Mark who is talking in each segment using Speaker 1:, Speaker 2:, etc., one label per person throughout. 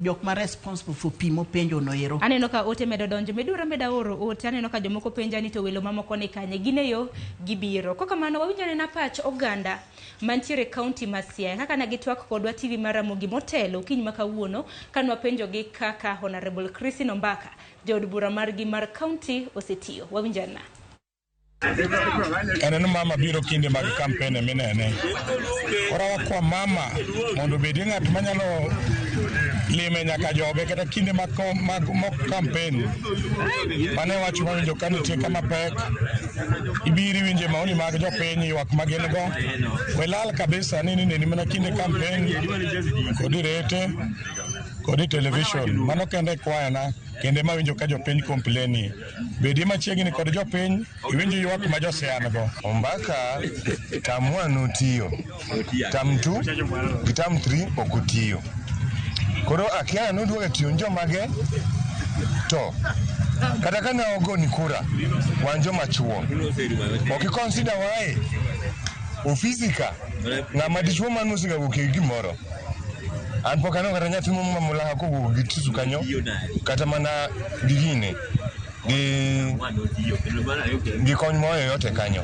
Speaker 1: Jok ma responsible for pi mopenjo no ero.
Speaker 2: Aneno ka ote medo donjo, meduru ameda oro ote. Aneno ka jomoko penja ni to welo mamoko ni kanye, gin e yo gibiro. Kokamano wawinjo anena pach oganda mantiere e kaunti ma Siaya kaka ne gitwak kodwa TV mar Ramogi motelo okinyi ma kawuono kane wapenjogi kaka Honorable Christine Ombaka jaod bura margi mar kaunti osetiyo. Wawinjo anena.
Speaker 3: En ni mama biro kinde mag kampen minene. Koro wakwa mama mondo obedie ng'at manyalo lime nyaka joge kata kinde mag kampen. Mano e wach mawinjo ka nitie kama pek, ibiro iwinje maoni mag jopiny, ywak ma gin go. We lal kabisa ni nineni mana kinde kampen kod irete kod e television. Mano kende e kwayona kendo ema awinjo ka jopiny kompleni. Bedie machiegni kod jopiny, iwinj ywak ma josian go.
Speaker 4: Ombaka term 1 notiyo, term 2 gi term 3 ok otiyo. Koro akia noduogo tiyo ni jomage to kata ka ne ogoni kura wan joma chuo ok i consider wae ofisi ka ng'ama dichuo mane osega wuok e gimoro. An pok aneno kata nyathi moro ma mulaha kowuok gi tisu kanyo kata mana gi gine gi gi kony moro yoyote kanyo.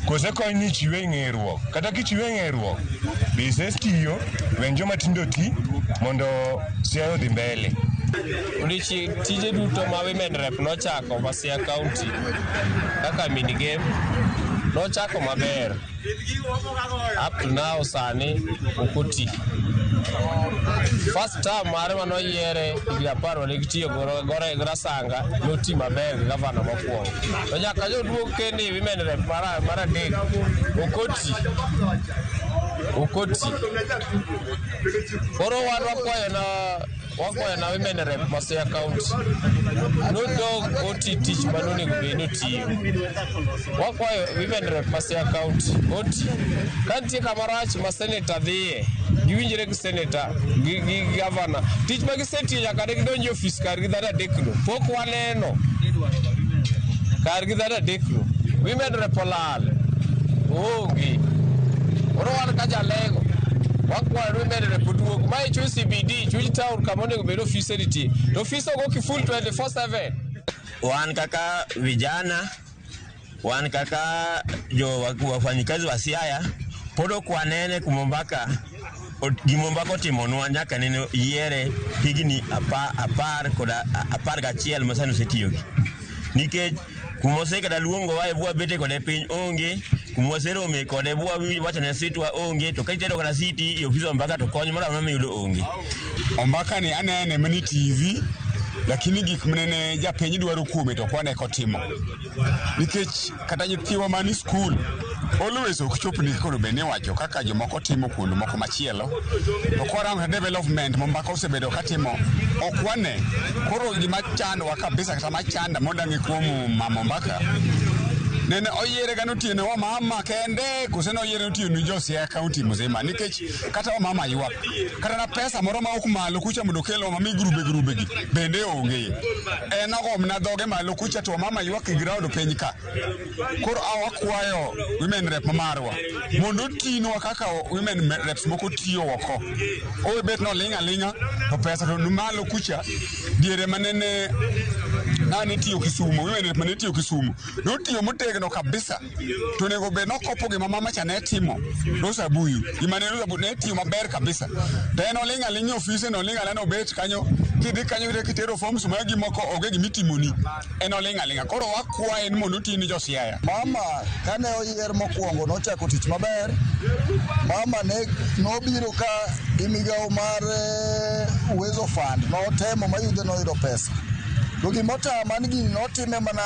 Speaker 4: Kose kony ni ichiwe e ng'eruok. Kata kichiwe e ng'eruok, be isetiyo, wen joma tindo oti mondo Siaya odhi mbele.
Speaker 5: Odiechieng' tije duto ma Women Rep nochako ma Siaya County kaka mini game nochako maber. Up to now sani ok oti. First term mare mane oyiere higni apar mane gitiyo gi Rasanga noti maber gi gavana mokwongo. To nyaka joduog kendo e women rep mar adek ok oti. Ok oti. Koro wan wakwayo na wakwayo na women rep ma Siaya County nodog oti tich mane onego bed ni otiyo. Wakwayo women rep ma Siaya County oti. Ka nitie kama rach ma senator dhiye, giwinjre gi senator gi, gi gavana. Tich ma gisetiyo nyaka ne gidonj e ofis kargi dhano adekno pok waneno kargi dhano adekno. Women rep olal, oonge. Koro wan ka jalego wakwayo ni women rep oduog. Mae chuny CBD, chuny town kama onego bed ofise nitie. To ofise ogo kiful 24/7.
Speaker 6: Wan kaka vijana, wan kaka jo wafanyikazi wa Siaya, pod ok wanene kuma Ombaka gima Ombaka otimonwa nyaka nene yiere higni apar kod 11 ma sani osetiyogi. Nikech kuma osekata luongowa e bwa bete kode piny onge, kuma waserome kode bwa wachone sitwa onge, to ka itero kata siti e ofis Ombaka to kony moro amora miyudo onge.
Speaker 7: Ombaka ni anene mana e TV, lakini gik manene japiny dwaro kuome to ok wane kotimo. Nikech kata nyithiwa mani skul always ok chopni kaka bed ni iwacho kaka jomoko timo kuond moko machielo. To kwarango kata development ma Ombaka osebedo katimo ok wane. Koro gima chandowa kabisa kata machanda modang'e kuom mama Ombaka nene oyiere ga notiyo ne wamama kende kose noyiere notiyo ne jo Siaya County mzima nikech kata wamama ywak kata na pesa moro ma ok malo kucha mondo okel wamama e grube grube gi bende onge. En ogomna dhoge malo kucha to wamama ywak e ground piny ka. Koro wakwayo women rep marwa mondo otinwa kaka women reps moko tiyo oko. Owe bet noling' aling'a to pesa to ni malo kucha diere manene nane tiyo Kisumu, women rep mane tiyo Kisumu notiyo motegno kabisa to onego bed nokopo gima mama cha ne timo Rosa Abuyu gima ne Rosa Abuyu ne tiyo maber kabisa to en oling' aling'a e ofise no oling' aling'a nobet kanyo kidhi kanyo kata kitero forms magi moko onge gimitimoni en oling' aling'a koro wakwaye ni mondo oti ni jo Siaya.
Speaker 8: Mama kane oyier mokwongo nochako tich maber. Mama ne nobiro ka gi migawo mar Uwezo Fund notemo ma yudhe noyudo pesa. To gimotama ni gini notime mana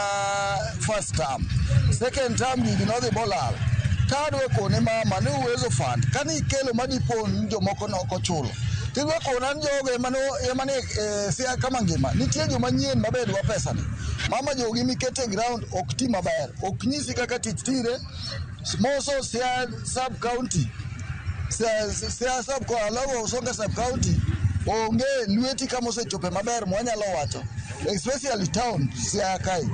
Speaker 8: first term. Second term gigi nodhi bolal. Ka adwa kone mama ni Uwezo Fund kane ikelo madipo ni jomoko nok ochulo. Tidwa kona ni jogo ema ne Siaya kama ngima nitie joma nyien mabe dwa pesa ni. Mama jogi mikete ground ok ti maber. Ok nyisi kaka tich tire. Moso Siaya sub county. Siaya sub Alogo Usonga sub county onge lweti kama osechope maber mwanyalo wacho. Especially town Siaya kae.